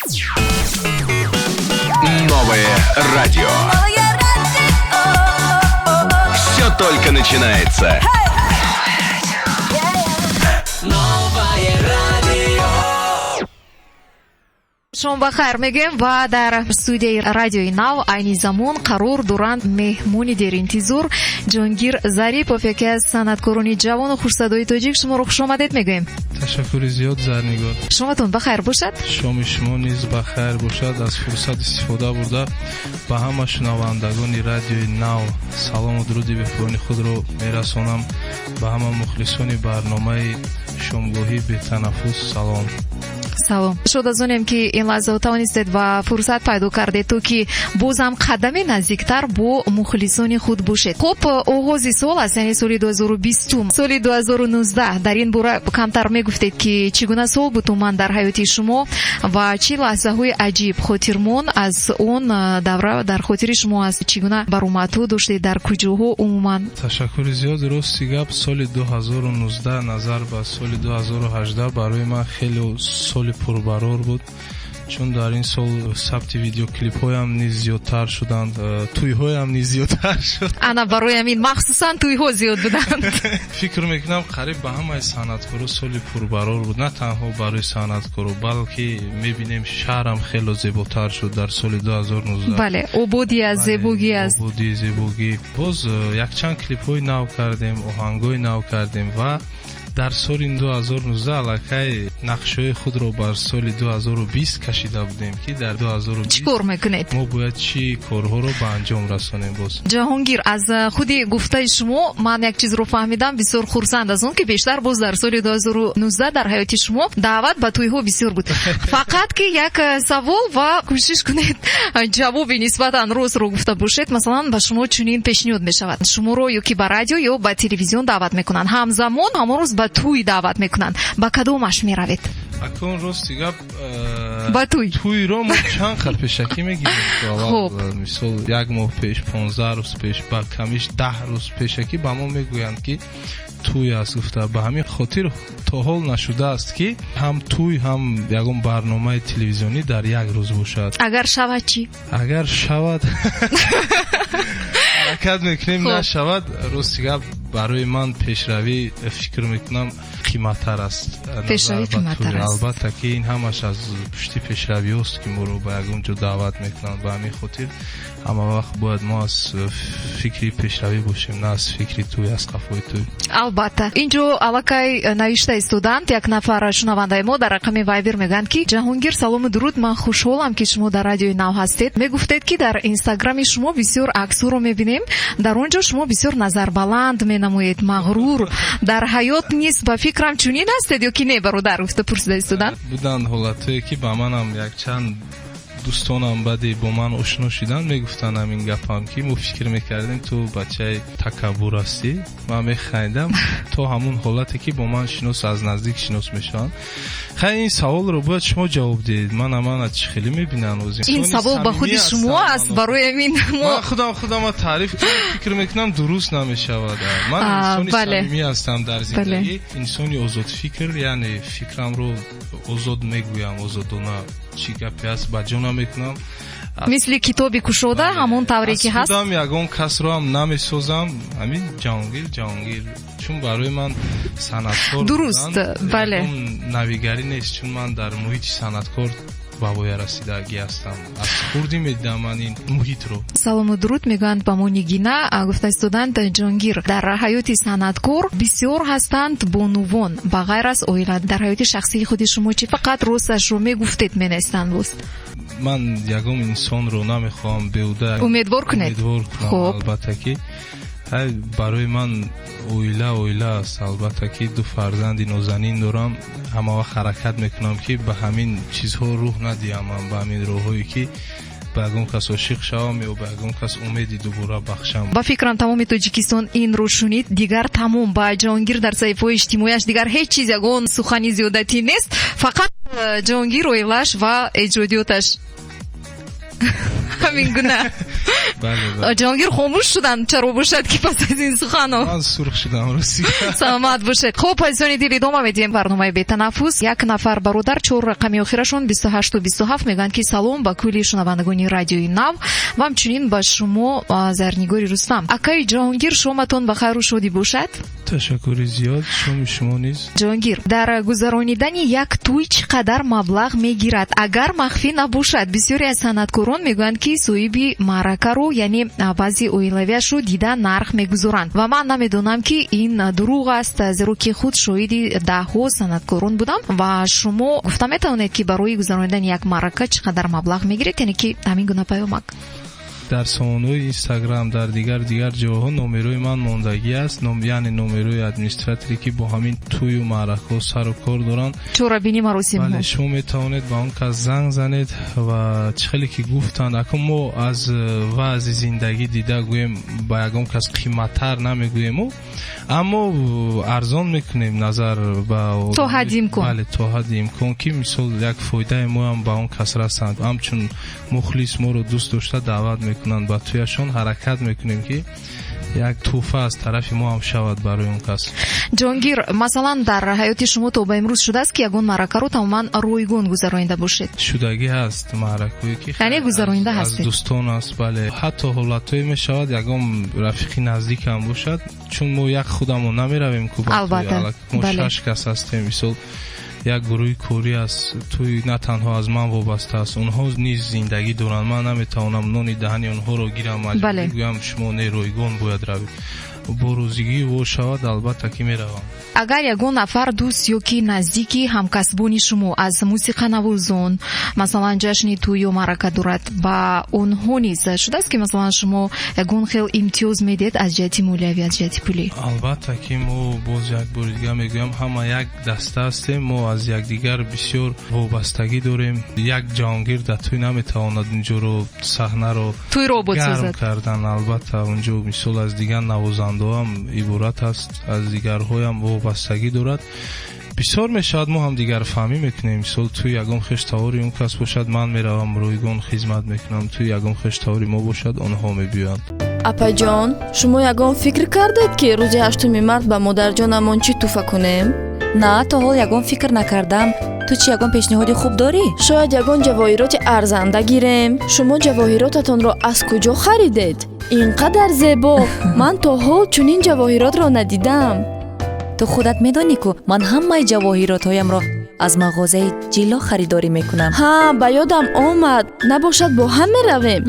Новое радио. Новое радио, Все только начинается. Новое радио. Шом ба хайр мегӯем ва дар студияи Радиои Нав айни замон қарор доранд меҳмони деринтизор Ҷонгир Зарипов, яке аз санъаткорони ҷавону хушсадои тоҷик. Шуморо хушомадед мегӯем. Ташаккури зиёд, Зарнигор. Шоматон ба хайр бошад. Шоми шумо низ ба хайр бошад. Аз фурсат истифода бурда, ба ҳама шунавандагони Радиои Нав салому дуруди бепоёни худро мерасонам. Ба ҳама мухлисони барномаи шомгоҳӣ бетанаффус салом. Салом. Шод аз онем, ки ин лаҳзао тавонистед ва фурсат пайдо кардед, то ки бозам қадаме наздиктар бо мухлисони худ бошед. Хуб, оғози сол аст, яъне соли 2020. Соли 2019, дар ин бора камтар мегуфтед, ки чӣ гуна сол буд умуман дар ҳаёти шумо ва чӣ лаҳзаҳои аҷиб, хотирмон аз он давра дар хотири шумо аст, чӣ гуна баромадҳо доштед, дар куҷоҳо умуман? Ташаккури зиёд. Рости гап, соли 2019 назар ба соли 2018 барои ман хеле соли пурбарор буд, чун дар ин сол сабти видеоклипҳоям низ зиёдтар шуданд, тӯйҳоям низ зиёдтар шуд. Ана, барои ҳамин махсусан тӯйҳо зиёд буданд. Фикр мекунам, қариб ба ҳамаи санъаткоро соли пурбарор буд. На танҳо барои санъаткоро, балки мебинем, шаҳрам хело зеботар шуд дар соли 2019. Бале, ободӣ аст, зебогӣ аст. Ободӣ, зебогӣ. Боз якчанд клипҳои нав кардем, оҳангҳои нав кардем ва дар соли 2019 аллакай нақшаҳои худро бар соли 2020 кашида будем, ки дар 2020 Чӣ кор мекунед? мо бояд чӣ корҳоро ба анҷом расонем боз. Ҷаҳонгир, аз худи гуфтаи шумо ман як чизро фаҳмидам. Бисёр хурсанд аз он, ки бештар боз дар соли 2019 дар ҳаёти шумо даъват ба тӯйҳо бисёр буд. Фақат ки як савол, ва кӯшиш кунед ҷавоби нисбатан ростро гуфта бошед. Масалан, ба шумо чунин пешниҳод мешавад: шуморо ё ки ба радио, ё ба телевизион даъват мекунанд, ҳамзамон ҳамон рӯз ба тӯй даъват мекунанд, ба кадомаш меравед? Акун, рости гап, Ба тӯй. Тӯйро мо чанд хел пешакӣ мегирем. Мисол, як моҳ пеш, 15 рӯз пеш, ба камиш 10 рӯз пешакӣ ба мо мегӯянд, ки тӯй аст гуфта. Ба ҳамин хотир то ҳол нашудааст, ки ҳам тӯй, ҳам ягон барномаи телевизионӣ дар як рӯз бошад. Агар шавад чӣ? Агар шавад, ҳаракат мекунем. Нашавад, рости гап, барои ман пешравӣ, фикр мекунам, қиматтар аст. Пешравӣ қиматтар аст. Албатта, ки ин ҳамаш аз пушти пешравиҳост, ки моро ба ягон ҷо даъват мекунанд. Ба ҳамин хотир ҳама вақт бояд мо аз фикри пешравӣ бошем, на аз фикри тӯй, аз қафои тӯй. Албатта. Инҷо аллакай навишта истоданд як нафар шунавандаи мо дар рақами Вайбер. Мегӯянд, ки Ҷаҳонгир, салому дуруд, ман хушҳолам, ки шумо дар Радиои Нав ҳастед. Мегуфтед, ки дар Инстаграми шумо бисёр аксҳоро мебинем, дар он ҷо шумо бисёр назарбаланд менамоед, мағрур. Дар ҳаёт низ, ба фикрам, чунин ҳастед ё ки не, бародар, гуфта пурсида истоданд. Буданд ҳолатҳое, ки ба манам якчанд дӯстонам баъде бо ман ошно шуданд, мегуфтанд ҳамин гапам, ки мо фикр мекардем, ту бачаи такаббур ҳастӣ. Ман механдам, то ҳамун ҳолате ки бо ман шинос, аз наздик шинос мешаванд. Хай, ин саволро бояд шумо ҷавоб диҳед. Мана чӣ хеле мебинанд. Ин савол ба худи шумо аст, барои ҳамин ман худам худама таъриф фикр мекунам, дуруст намешавад. Ман инсони самимӣ ҳастам дар зиндагӣ, инсони озодфикр, яъне фикрамро озод мегӯям, озодона, чӣ гапе аст, ба ҷо намекунам. Мисли китоби кушода, ҳамон тавре ки ҳаст. Худам ягон касро ҳам намесозам. Ҳамин Ҷаҳонгир, Ҷаҳонгир, чун барои ман санъаткор Дуруст, бале. навигарӣ нест, чун ман дар муҳити санъаткор ба воя расидагӣ ҳастам. Аз хурдӣ медидам ман ин муҳитро. Салому дуруд мегӯянд ба мо Нигина. Гуфта истоданд: Ҷонгир, дар ҳаёти санъаткор бисёр ҳастанд бонувон, ба ғайр аз оила дар ҳаёти шахсии худи шумо чӣ? Фақат росташро мегуфтед, менависанд боз. Ман ягон инсонро намехоҳам беҳуда Умедвор кунед. Умедвор кунам. Албатта, ки барои ман оила оила аст. Албатта, ки ду фарзанди нозанин дорам. Ҳама вақт ҳаракат мекунам, ки ба ҳамин чизҳо рӯҳ надиҳам, ба ҳамин роҳҳое, ки ба ягон кас ошиқ шавам ё ба ягон кас умеди дубора бахшам. Ба фикрам, тамоми Тоҷикистон инро шунид, дигар тамом. Ба Ҷаҳонгир дар саҳифаҳои иҷтимоияш дигар ҳеҷ чиз, ягон сухани зиёдатӣ нест, фақат Ҷаҳонгир, оилааш ва эҷодиёташ. Ҳамин гуна. Бале, бале. Ҷаҳонгир хомӯш шуданд. Чаро бошад, ки пас аз ин сухано? Ман сурх шудам, рости. Саломат бошед. Хуб, азизони дил, идома медиҳем барномаи бетанаффус. Як нафар бародар, чор рақами охирашон 28 27, мегӯянд, ки салом ба кулли шунавандагони Радиои Нав ва ҳамчунин ба шумо, Зарнигори Рустам. Акаи Ҷаҳонгир, шоматон ба хайру шодӣ бошад. Ташаккури зиёд, шоми шумо низ. Ҷаҳонгир, дар гузаронидани як тӯй чӣ қадар маблағ мегирад, агар махфӣ набошад? Бисёре аз санъаткорон мегӯянд, ки соҳиби маъракаро, яъне баъзи оилавиашро дида нарх мегузоранд, ва ман намедонам, ки ин дурӯғ аст, зеро ки худ шоҳиди даҳҳо санъаткорон будам. Ва шумо гуфта метавонед, ки барои гузаронидани як маърака чӣ қадар маблағ мегиред, яъне ки ҳамин гуна паёмак. Дар сомонаҳои Инстаграм, дар дигар ҷоҳо номерои ман мондагӣ аст, яъне номерои администраторе, ки бо ҳамин тӯю маъракаҳо сару кор доранд. Чорабини маросимҳо. Бале, шумо метавонед ба он кас занг занед ва чӣ хеле ки гуфтанд, акун мо аз вазъи зиндагӣ дида гӯем, ба ягон кас қиматтар намегӯему, аммо арзон мекунем назар ба то ҳадди имкон. Бале, то ҳадди имкон, ки мисол як фоидаи моам ба он кас расанд. Ҳамчун мухлис моро дӯст дошта даъват мекунанд ба тӯяшон, ҳаракат мекунем, ки як тӯҳфа аз тарафи мо ҳам шавад барои он кас. Ҷонгир, масалан, дар ҳаёти шумо то ба имрӯз шудааст, ки ягон маъракаро тамоман ройгон гузаронида бошед? Шудагӣ ҳаст маъракое, ки яъне гузаронида аз ҳастед. Дӯстон аст, бале. Ҳатто ҳолатҳое мешавад, ягон рафиқи наздикам бошад, чун мо як худамон намеравем ку ба тӯй, мо 6 кас ҳастем, мисол як гурӯҳи корӣ аст. Тӯй на танҳо аз ман вобаста аст, онҳо низ зиндагӣ доранд. Ман наметавонам нони даҳани онҳоро гирам, маҷбур гӯям, шумо не, ройгон бояд равед. Бо рӯзигии во шавад, албатта ки меравам. Агар ягон нафар дӯст ё ки наздики ҳамкасбони шумо аз мусиқанавозон, масалан, ҷашни тӯй ё маърака дорад, ба онҳо низ шудааст, ки масалан шумо ягон хел имтиёз медиҳед аз ҷиҳати молиявӣ, аз ҷиҳати пулӣ? Албатта ки мо, боз як бори дига мегӯям, ҳама як даста ҳастем, мо аз якдигар бисёр вобастагӣ дорем. Як Ҷаҳонгир дар тӯй наметавонад унҷоро, саҳнаро тӯйро обод гарм созад. кардан. Албатта, унҷо мисол аз дигар навозандаҳоам иборат аст, аз дигарҳоям вобастагӣ дорад. Бисёр мешавад, мо ҳамдигарфаҳмӣ мекунем. Мисол, тӯи ягон хештавори он кас бошад, ман меравам, ройгон хизмат мекунам, тӯи ягон хештавори мо бошад, онҳо мебиёянд. Апаҷон, шумо ягон фикр кардед, ки рӯзи 8-уми март ба модарҷонамон чӣ тӯҳфа кунем? На, то ҳол ягон фикр накардам. Ту чӣ, ягон пешниҳоди хуб дорӣ? Шояд ягон ҷавоҳироти арзанда гирем. Шумо ҷавоҳиротатонро аз куҷо харидед? Ин қадар зебо! Ман то ҳол чунин ҷавоҳиротро надидам. Ту худат медонӣ ку, ман ҳамаи ҷавоҳиротҳоямро аз мағозаи Ҷилло харидорӣ мекунам. Ҳа, ба ёдам омад. Набошад, бо ҳам меравем.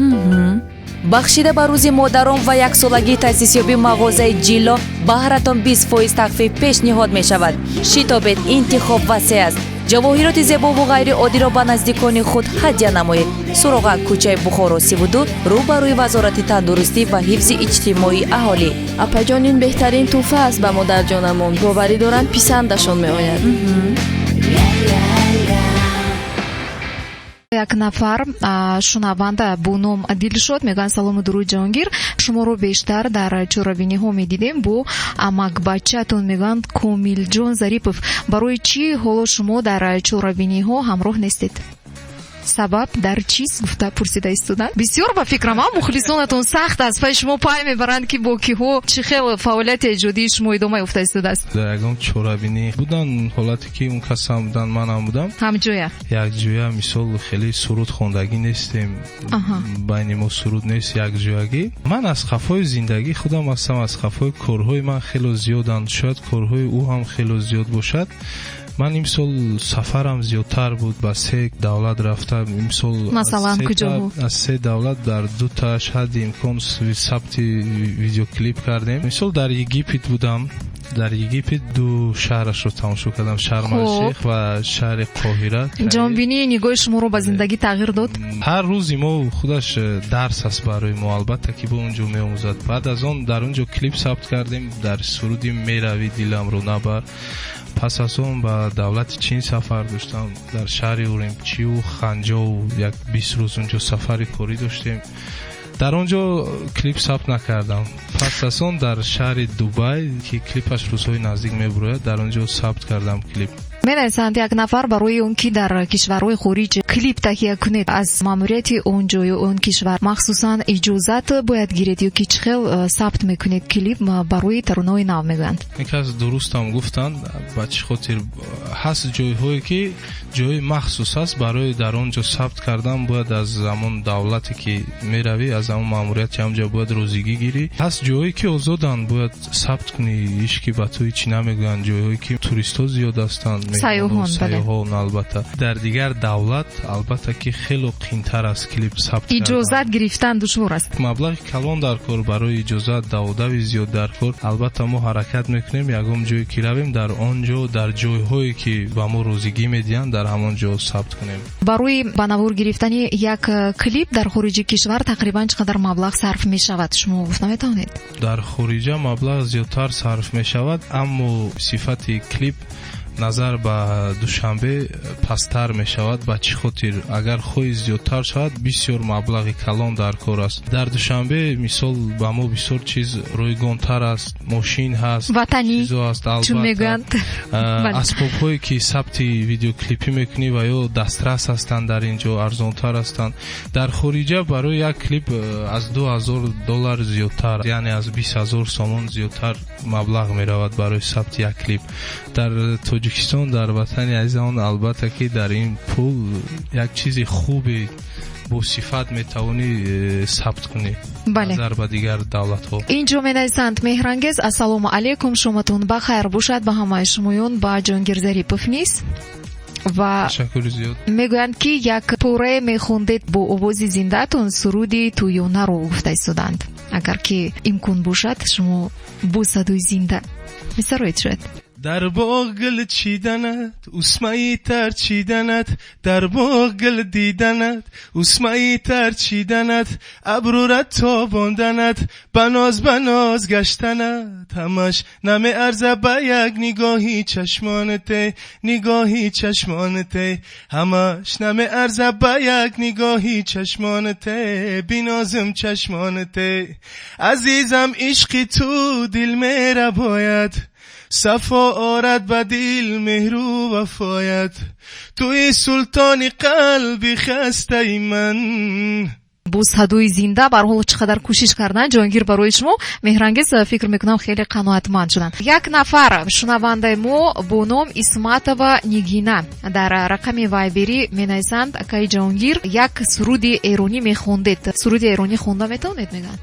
Бахшида ба рӯзи модарон ва яксолагии таъсисёбии мағозаи Ҷилло баҳратон 20% тахфиф пешниҳод мешавад. Шитобед, интихоб васеъ аст. Ҷавоҳироти зебову ғайриоддиро ба наздикони худ ҳадя намоед. Суроға: кӯчаи Бухоро, 32, рӯ ба рӯи Вазорати тандурустӣ ва ҳифзи иҷтимоии аҳолӣ. Апаҷон, ин беҳтарин тӯҳфа аст ба модарҷонамон. Боварӣ дорам, писандашон меояд. Як нафар шунаванда бо ном Дилшод мегӯянд: салому дуруд, Ҷаҳонгир, шуморо бештар дар чорабиниҳо медидем бо амакбачаатон, мегӯянд, Комилҷон Зарипов. Барои чӣ ҳоло шумо дар чорабиниҳо ҳамроҳ нестед? Сабаб дар чист, гуфта пурсида истоданд. Бисёр, ба фикрам, мухлисонатон сахт аз паи шумо пай мебаранд, ки бо киҳо чӣ хел фаъолияти эҷодии шумо идома ёфта истодааст. Дар ягон чорабинӣ будан ҳолате, ки он касам будан, манам будам. Ҳамҷоя. Якҷоя, мисол, хеле суруд хондагӣ нестем, байни мо суруд нест якҷоягӣ. Ман аз хафои зиндагӣ худам ҳастам, аз хафои корҳои ман хело зиёданд, шояд корҳои ӯ ҳам хело зиёд бошад. Ман имсол сафарам зиёдтар буд, ба се давлат рафта имсол. Масалан, куҷоҳо? Аз се давлат дар дутааш ҳадди имкон сабти видеоклип кардем. Мисол, дар Египет будам, дар Египет ду шаҳрашро тамошо кардам, Шарм-эл-Шейх ва шаҳри Қоҳира. Ҷонбинии нигоҳи шуморо ба зиндагӣ тағйир дод? Ҳар рӯзи мо худаш дарс аст барои мо, албатта ки бо он ҷо меомӯзад. Баъд аз он дар он ҷо клип сабт кардем дар суруди «Меравӣ, диламро набар». Пас аз он ба давлати Чин сафар доштам, дар шаҳри Урумчиву Ханҷоу як 20 рӯз унҷо сафари корӣ доштем. Дар он ҷо клип сабт накардам. Пас аз он дар шаҳри Дубай, ки клипаш рӯзҳои наздик мебурояд, дар он ҷо сабт кардам клип. Менависанд як нафар, барои он ки дар кишварҳои хориҷ клип таҳия кунед, аз маъмурияти он ҷо ё он кишвар махсусан иҷозат бояд гиред ё ки чӣ хел сабт мекунед клип барои таронаҳои нав, мегӯянд. Ин кас дурустам гуфтанд. Ба чӣ хотир? Ҳаст ҷойҳое, ки ҷои махсус аст барои дар он ҷо сабт кардан, бояд аз ҳамон давлате, ки меравӣ, аз ҳамон маъмурияти ҳамҷо бояд розигӣ гирӣ. Ҳаст ҷойҳое, ки озоданд, бояд сабт кунӣ, ҳеҷ ки ба ту ҳеҷ намегӯянд. Ҷойҳое, ки туристҳо зиёд ҳастанд, сайёҳон, бале. Сайёҳон, албатта. Дар дигар давлат, албатта, ки хело қиинтар аст клип сабт кардан. Иҷозат гирифтан душвор аст. Маблағи калон дар кор, барои иҷозат даводави зиёд дар кор. Албатта, мо ҳаракат мекунем, ягон ҷое ки равем, дар он ҷо, дар ҷойҳое, ки ба мо розигӣ медиҳанд, дар ҳамон ҷо сабт кунем. Барои ба навор гирифтани як клип дар хориҷи кишвар тақрибан чӣ қадар маблағ сарф мешавад, шумо гуфта метавонед? Дар хориҷа маблағ зиёдтар сарф мешавад, аммо сифати клип назар ба Душанбе пасттар мешавад. Ба чӣ хотир? Агар хоҳӣ зиёдтар шавад, бисёр маблағи калон дар кор аст. Дар Душанбе, мисол, ба мо бисёр чиз ройгонтар аст, мошин ҳаст, ватанӣ чизо ҳаст, чун албатта. мегӯянд. Асбобҳое, ки сабти видеоклипӣ мекунӣ, ва ё дастрас ҳастанд, дар ин ҷо арзонтар ҳастанд. Дар хориҷа барои як клип аз 2000 доллар зиёдтар, яъне аз 20 000 сомон зиёдтар маблағ меравад барои сабти як клип. Дар Тоҷикистон, дар ватани азизамон, албатта, ки дар ин пул як чизи хуби бо сифат метавонӣ сабт кунӣ назар ба дигар давлатҳо. Инҷо менависанд: Меҳрангез, ассалому алайкум, шоматон ба хайр бошад ба ҳамаи шумоён, ба Ҷонгир Зарипов низ, ва Ташаккури зиёд. мегӯянд, ки як порае мехондед бо овози зиндаатон, суруди тӯёнаро гуфта истоданд. Агар ки имкон бошад, шумо бо садои зинда месароед шояд. Дар боғ гул чиданат, усмаи тар чиданат, дар боғ гул диданат, усмаи тар чиданат, абрӯра тобонданат, ба ноз ба ноз гаштанат, ҳамаш намеарза ба як нигоҳи чашмонате, нигоҳи чашмонате, ҳамаш намеарза ба як нигоҳи чашмонате, бинозим чашмонате. Азизам, ишқи ту дил мерабояд, сафо орад ба дил меҳру вафоят, туи султони қалби хастаи ман. Бо садои зинда ба ҳар ҳол чӣ қадар кӯшиш кардан Ҷонгир барои шумо, Меҳрангез, фикр мекунам, хеле қаноатманд шуданд. Як нафар шунавандаи мо бо ном Исматова Нигина дар рақами вайберӣ менависанд: акаи Ҷонгир, як суруди эронӣ мехондед, суруди эронӣ хонда метавонед, мегӯянд.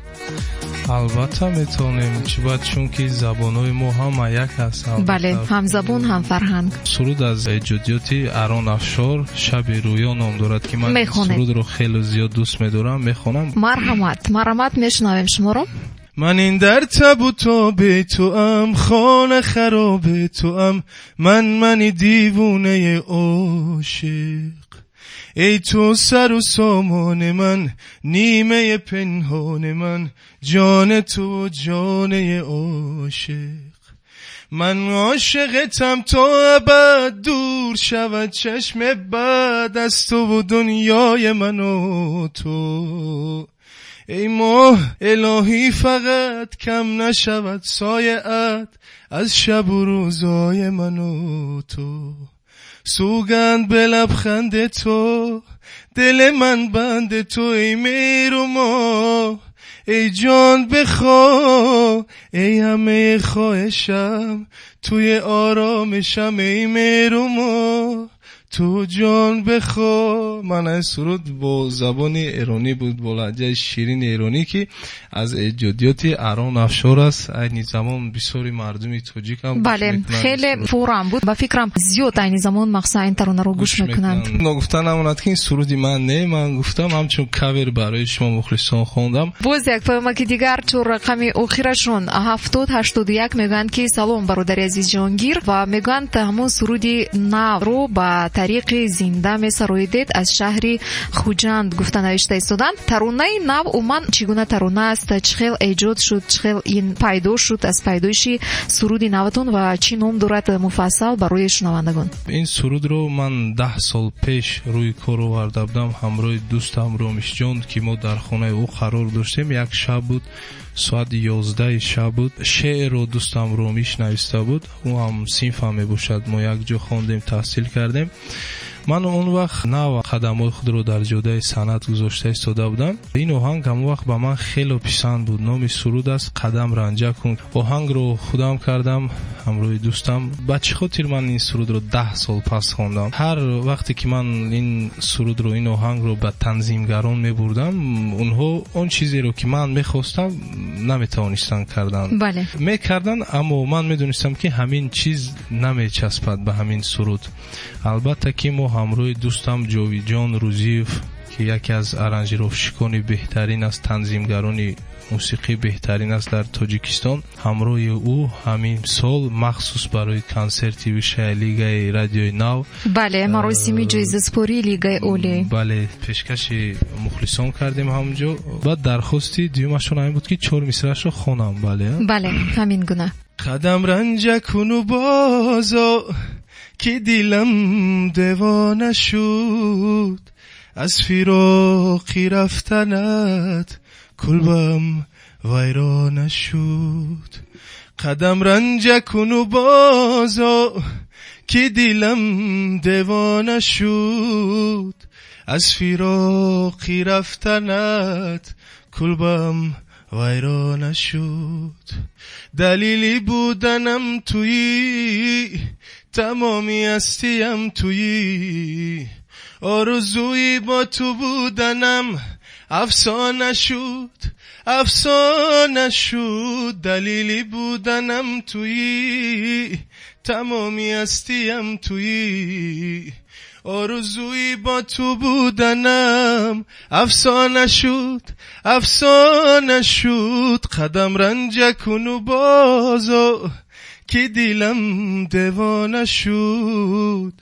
Албатта, метавонем, чӣ бад, чунки забонҳои мо ҳама як аст. Бале, ҳамзабон, ҳамфарҳанг. Суруд аз эҷодиёти Арон Афшор, «Шаби рӯё» ном дорад, ки ман Мехонед. сурудро хеле зиёд дӯст медорам, мехонам. Марҳамат, марҳамат, мешунавем шуморо. Ман ин дар табу тоби туам, хона хароби туам, ман мани девонаи ошиқ. Эй ту сару сомони ман, нимаи пинҳони ман, ҷони ту, ҷонаи ошиқ. Ман ошиқатам то абад, дур шавад чашми бад аз туву дунёи ману ту. Эй моҳ илоҳӣ, фақат кам нашавад сояат аз шабу рӯзои ману ту. Суганд ба лабханди ту, дили ман банди ту, эй меҳру моҳ, эй ҷон бихоҳ, эй ҳамаи хоҳишам, туи оромишам, эй меҳру моҳ, ту ҷон бихоҳ. Ман ин суруд бо забони эронӣ буд, бо лаҳҷаи ширини эронӣ, ки аз эҷодиёти Арон Афшор аст. Айни замон бисёри мардуми тоҷик ҳам гӯш Бале, мекунанд. хеле форам буд, ба фикрам, зиёд айни замон махсусан ин таронаро гӯш мекунанд. Ногуфта намонад, ки ин суруди ман не, ман гуфтам, ҳамчун кавер барои шумо мухлисон хондам. Боз як паёмаки дигар, чор рақами охирашон 7081, мегӯянд, ки салом, бародари азиз Ҷонгир, ва мегӯянд, ҳамон суруди навро ба тариқи зинда месароидед, аз шаҳри Хуҷанд гуфта навишта истоданд. Таронаи нав умуман чӣ гуна тарона аст, чӣ хел эҷод шуд, чӣ хел ин пайдо шуд, аз пайдоиши суруди наватон ва чӣ ном дорад, муфассал барои шунавандагон. Ин сурудро ман 10 сол пеш рӯи кор оварда будам ҳамроҳи дӯстам Ромишҷон, ки мо дар хонаи ӯ қарор доштем. Як шаб буд. Соати 11-и шаб буд. Шеърро дӯстам Ромиш нависта буд, ӯ ҳам синфам мебошад, мо якҷо хондем, таҳсил кардем. Ман он вақт нав қадамҳои худро дар ҷодаи санъат гузошта истода будам. Ин оҳанг ҳамон вақт ба ман хело писанд буд. Номи суруд аст «Қадам ранҷа кун». Оҳангро худам кардам ҳамроҳи дӯстам. Ба чӣ хотир ман ин сурудро 10 сол пас хондам? Ҳар вақте ки ман ин сурудро, ин оҳангро ба танзимгарон мебурдам, онҳо он чизеро, ки ман мехостам, наметавонистанд кардан. Мекарданд, аммо ман медонистам, ки ҳамин чиз намечаспад ба ҳамин суруд. Албатта, ки мо ҳамроҳи дӯстам Ҷовидҷон Рӯзиев, ки яке аз аранжировщикони беҳтарин аст, танзимгарони мусиқӣ беҳтарин аст дар Тоҷикистон, ҳамроҳи ӯ ҳамин сол махсус барои консерти Высшая лигаи Радиои Нав, Бале, маросими ҷоизаспории Лигаи Олӣ. Бале, пешкаши мухлисон кардем ҳамонҷо. Баъд дархости дуюмашон ҳамин буд, ки чор мисраашро хонам, бале? Бале, ҳамин гуна. Қадам ранҷа куну бозо, ки дилам девона шуд аз фироқи рафтанат, кулбам вайрона шуд. Қадам ранҷа куну бозо, ки дилам девона шуд аз фироқи рафтанат, кулбам вайрона шуд. Далели буданам туӣ, тамоми ҳастиям туӣ, орзуи бо ту буданам афсона шуд, афсона шуд. Далели буданам туӣ, тамоми ҳастиям туӣ, орзуи бо ту буданам афсона шуд, афсона шуд. Қадам ранҷа куну бозо, ки дилам девона шуд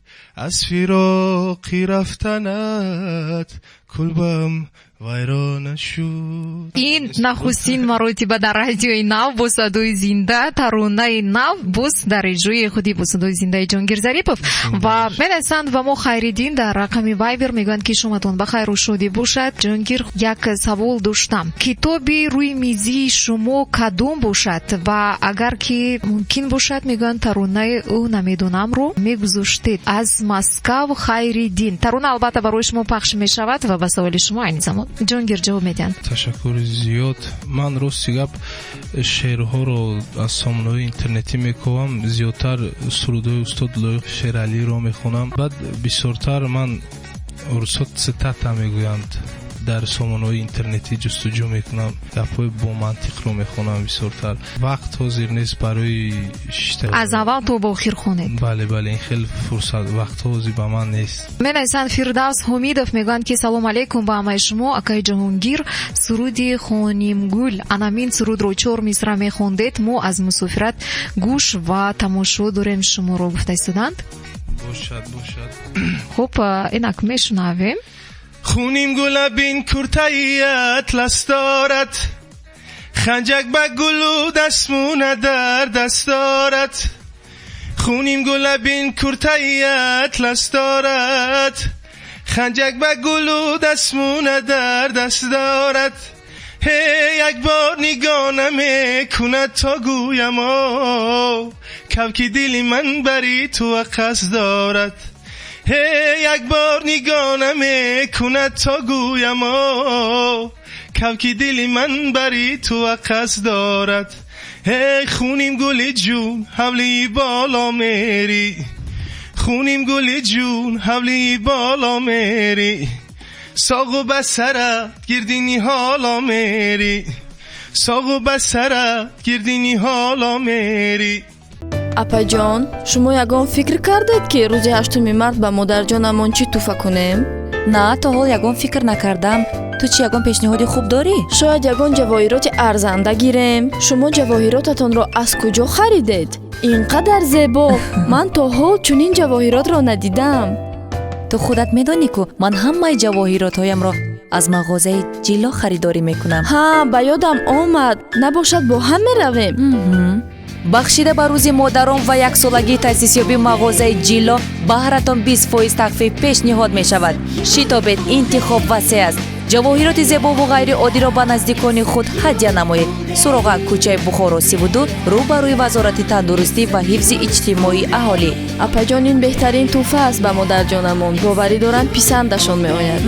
аз фироқи рафтанат, кулбам вайрона шуд. Ин нахустин маротиба дар Радиои Нав бо садои зинда, таронаи нав, боз дар иҷрои худи бо садои зиндаи Ҷонгир Зарипов. Ва менависанд ба мо Хайриддин дар рақами Вайбер, мегӯянд, ки шоматон ба хайру шодӣ бошад. Ҷонгир, як савол доштам: китоби рӯи мизии шумо кадом бошад? Ва агар ки мумкин бошад, мегӯянд, таронаи «Ӯ намедонамро» мегузоштед. Аз Москав Хайриддин. Тарона албатта барои шумо пахш мешавад ва ба саволи шумо айни замон Ҷонгир ҷавоб медиҳанд. Ташаккури зиёд. Ман, рости гап, шеърҳоро аз сомонаҳои интернетӣ мекобам. Зиёдтар сурудҳои устод Лоиқ Шералиро мехонам. Баъд бисёртар ман, русо цитата мегӯянд, дар сомонаҳои интернетӣ ҷустуҷӯ мекунам, гапҳои бомантиқро мехонам бисёртар. Вақт ҳозир нест барои шишта. Аз аввал то ба охир хонед. Бале, ин хел фурсат, вақтҳо ҳозир ба ман нест. Менависанд Фирдавс Ҳумидов, мегӯянд, ки салом алейкум ба ҳамаи шумо, акаи Ҷаҳонгир, суруди «Хонимгул», анамин сурудро чор мисра мехондед, мо аз мусофират гӯш ва тамошо дорем шуморо, гуфта истоданд. Бошад, бошад. Хуб, инак мешунавем. Хуним гулабин куртаи атлас дорад, ханҷак ба гулу дастмона дар даст дорад. Хуним гулабин куртаи атлас дорад, ханҷак ба гулу дастмона дар даст дорад. Ҳе, як бор нигоҳ намекунад, то гӯям, о кавки дили ман бари ту қасд дорад. Ҳе, як бор нигоҳ намекунад, то гӯям, о кавки дили ман бари ту қасд дорад. Ҳе, хуним гули ҷун, ҳавлии боло мери, хуним гули ҷун, ҳавлии боло мери, соғу ба сарат гирди ниҳоло мери, соғу ба сарат гирди ниҳоло мери. Апаҷон, шумо ягон фикр кардед, ки рӯзи 8-уми март ба модарҷонамон чӣ тӯҳфа кунем? На, то ҳол ягон фикр накардам. Ту чӣ, ягон пешниҳоди хуб дорӣ? Шояд ягон ҷавоҳироти арзанда гирем. Шумо ҷавоҳиротатонро аз куҷо харидед? Ин қадар зебо! Ман то ҳол чунин ҷавоҳиротро надидам. Ту худат медонӣ, ку ман ҳамаи ҷавоҳиротҳоямро аз мағозаи Ҷилло харидорӣ мекунам. Ҳа, ба ёдам омад. Набошад, бо ҳам меравем. Бахшида ба рӯзи модарон ва яксолагии таъсисёбии мағозаи Ҷилло баҳратон 20% тахфиф пешниҳод мешавад. Шитобед, интихоб васеъ аст. Ҷавоҳироти зебову ғайриоддиро ба наздикони худ ҳадя намоед. Суроға: кӯчаи Бухоро, 32, рӯ ба рӯи Вазорати тандурустӣ ва ҳифзи иҷтимоии аҳолӣ. Апаҷон, ин беҳтарин тӯҳфа аст ба модарҷонамон. Боварӣ дорам, писандашон меояд.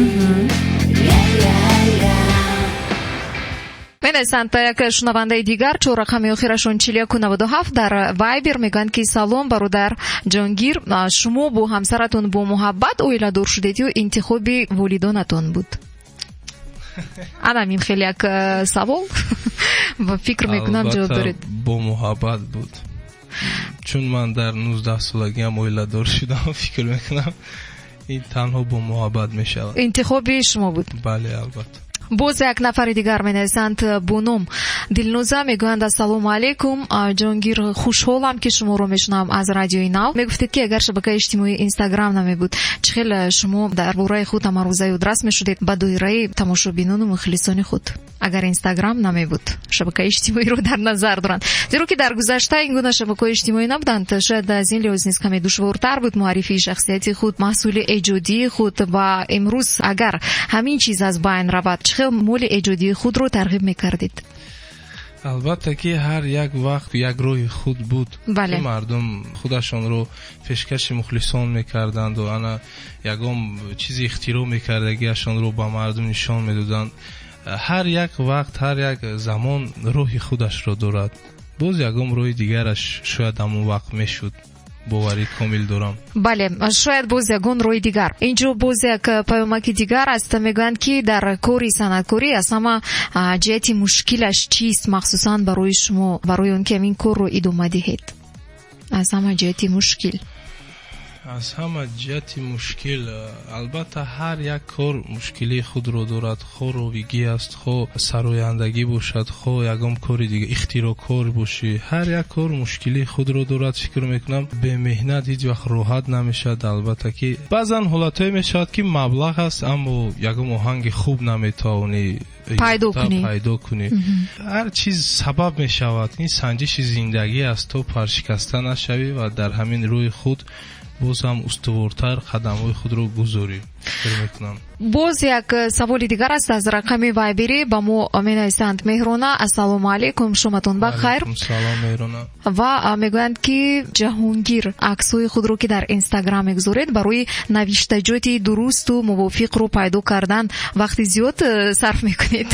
Менависанд як шунавандаи дигар, чор рақами охирашон 4197 дар Вайбер, мегӯянд ки салом, бародар Ҷонгир, шумо бо ҳамсаратон бо муҳаббат оиладор шудед ё интихоби волидонатон буд? Анам ин хеле як савол ва фикр мекунам, ҷавоб доред. Бо муҳаббат буд, чун ман дар 19 солагиам оиладор шудам. Фикр мекунам, ин танҳо бо муҳаббат мешавад. Интихоби шумо буд. Бале, албатта. Боз як нафари дигар менависанд бо ном Дилноза, мегӯянд: ассалому алайкум, Ҷонгир, хушҳолам, ки шуморо мешунавам аз Радиои Нав. Мегуфтед, ки агар шабакаи иҷтимоии Инстаграм намебуд, чӣ хел шумо дар бораи худ ҳамарӯза ёдрас мешудед ба доираи тамошобинону мухлисони худ, агар Инстаграм намебуд? Шабакаи иҷтимоиро дар назар доранд, зеро ки дар гузашта ин гуна шабакаҳои иҷтимоӣ набуданд. Шояд аз ин лиҳоз низ каме душвортар буд муаррифии шахсияти худ, маҳсули эҷодии худ. Ва имрӯз агар ҳамин чиз аз байн равад, чӣ хел моли эҷодии худро тарғиб мекардед? Албатта ки ҳар як вақт як роҳи худ буд, ки мардум худашонро пешкаши мухлисон мекарданду ана ягон чизи ихтироъ мекардагиашонро ба мардум нишон медоданд. Ҳар як вақт, ҳар як замон роҳи худашро дорад. Боз ягон роҳи дигараш шояд ҳамон вақт мешуд, боварӣ комил дорам. Бале, шояд боз ягон роҳи дигар. Инҷо боз як паёмаки дигар аст, мегӯянд ки дар кори санъаткорӣ аз ҳама ҷиҳати мушкилаш чист, махсусан барои шумо, барои он ки ҳамин корро идома диҳед, аз ҳама ҷиҳати мушкил? Аз ҳама ҷиҳати мушкил, албатта, ҳар як кор мушкилии худро дорад, хо ровигӣ аст, хо сарояндагӣ бошад, хо ягон кори дига, ихтироъкор бошӣ, ҳар як кор мушкилии худро дорад. Фикр мекунам, бемеҳнат ҳеҷ вақт роҳат намешавад. Албатта ки баъзан ҳолатҳое мешавад, ки маблағ ҳаст, аммо ягон оҳанги хуб наметавонӣ пайдо кунӣ. Пайдо кунӣ. Ҳар чиз сабаб мешавад. Ин санҷиши зиндагӣ аст, то паршикаста нашавӣ ва дар ҳамин рӯи худ боз ҳам устувортар қадамҳои худро гузорӣ, фикр мекунам. Боз як саволи дигар аст аз рақами Вайберӣ, ба мо менависанд Меҳрона: ассалому алайкум, шоматон ба хайр. Салом, Меҳрона. Ва мегӯянд, ки Ҷаҳонгир, аксҳои худро, ки дар Инстаграм мегузоред, барои навиштаҷоти дурусту мувофиқро пайдо кардан вақти зиёд сарф мекунед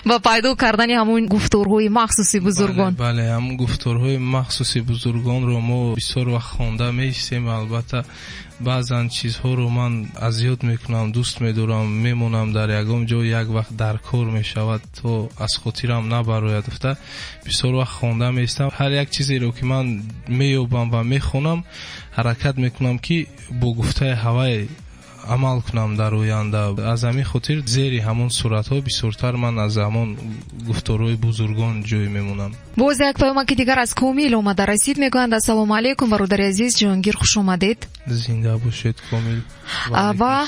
ба пайдо кардани ҳамон гуфторҳои махсуси бузургон? Бале, ҳамон гуфторҳои махсуси бузургонро мо бисёр вақт хонда меистем. Албатта, баъзан чизҳоро ман аз ёд мекунам, дӯст медорам, мемонам дар ягон ҷо, як вақт дар кор мешавад, то аз хотирам набарояд гуфта, бисёр вақт хонда меистам. Ҳар як чизеро, ки ман меёбам ва мехонам, ҳаракат мекунам, ки бо гуфтаи ҳавай амал кунам дар оянда. Аз ҳамин хотир зери ҳамон суратҳо бисёртар ман аз ҳамон гуфторҳои бузургон ҷой мемонам. Боз як паёмаки дигар аз Комил омада расид, мегӯянд: ассалому алайкум, бародари азиз Ҷонгир, хуш омадед. Зинда бошед, Комил. Ва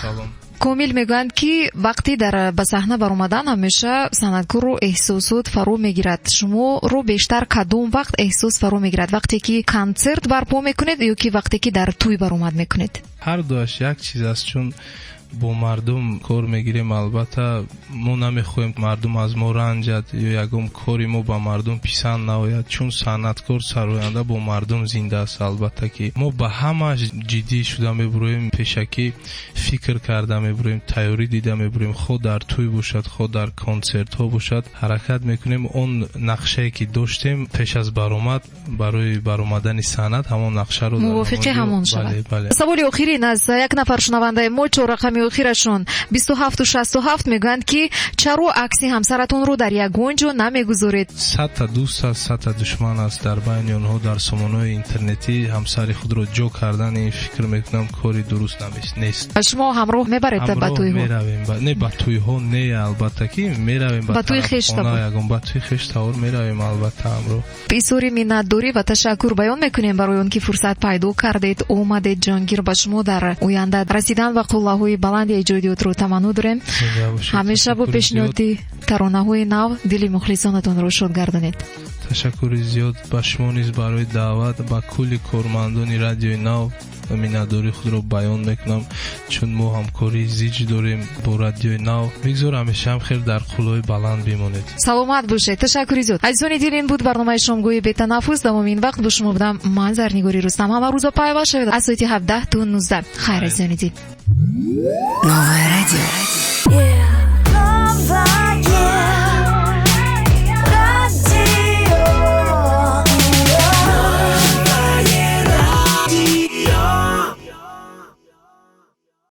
Комил мегӯянд, ки вақте дар ба саҳна баромадан ҳамеша санъаткорро эҳсосот фаро мегирад. Шуморо бештар кадом вақт эҳсос фаро мегирад, вақте ки консерт барпо мекунед ё ки вақте ки дар тӯй баромад мекунед? Ҳар дуаш як чиз аст, чун бо мардум кор мегирем. Албатта, мо намехоҳем мардум аз мо ранҷад ё ягон кори мо ба мардум писанд наояд, чун санъаткор, сароянда бо мардум зинда аст. Албатта ки мо ба ҳамааш ҷиддӣ шуда мебуроем, пешакӣ фикр карда мебуроем, тайёрӣ дида мебуроем. Хо дар тӯй бошад, хо дар консертҳо бошад, ҳаракат мекунем, он нақшае ки доштем пеш аз баромад, барои баромадани санъат, ҳамон нақшаро мувофиқи ҳамон шавад. Саволи охирин аз як нафар шунавандаи мо, чор рақами охирашон 2767, мегӯянд, ки чаро акси ҳамсаратонро дар ягон ҷо намегузоред? 100-та дӯст аст, 100-та душман аст дар байни онҳо. Дар сомонаҳои интернетӣ ҳамсари худро ҷо кардан, ин фикр мекунам, кори дуруст нест. Шумо ҳамроҳ мебаред ба тӯйҳо? Меравем, не, ба тӯйҳо не, албатта ки меравем. Ба тӯи хештабор. Ягон ба тӯи хештабор меравем, албатта, ҳамроҳ. Изҳори миннатдорӣ ва ташаккур баён мекунем барои он ки фурсат пайдо кардед, омадед. Ҷонгир, ба шумо дар оянда расидан ба қуллаҳои баланди эҷодиётро таманно дорем. Ҳамеша бо пешниҳоди таронаҳои нав дили мухлисонатонро шод гардонед. Ташаккури зиёд ба шумо низ барои даъват, ба кулли кормандони Радиои Нав. Миннатдории худро баён мекунам, чун мо ҳамкории зич дорем бо Радиои Нав. Бигзор ҳамешаам хел дар қуллаҳои баланд бимонед. Саломат бошед, ташаккури зиёд. Азизони дил, ин буд барномаи шомгоҳи бетанаффус. Давоми ин вақт бо шумо будам ман, Зарнигори Рустам. Ҳама рӯза пайваст шавед аз соати 17 то 19. Хайр, азизони дил. Новое радио.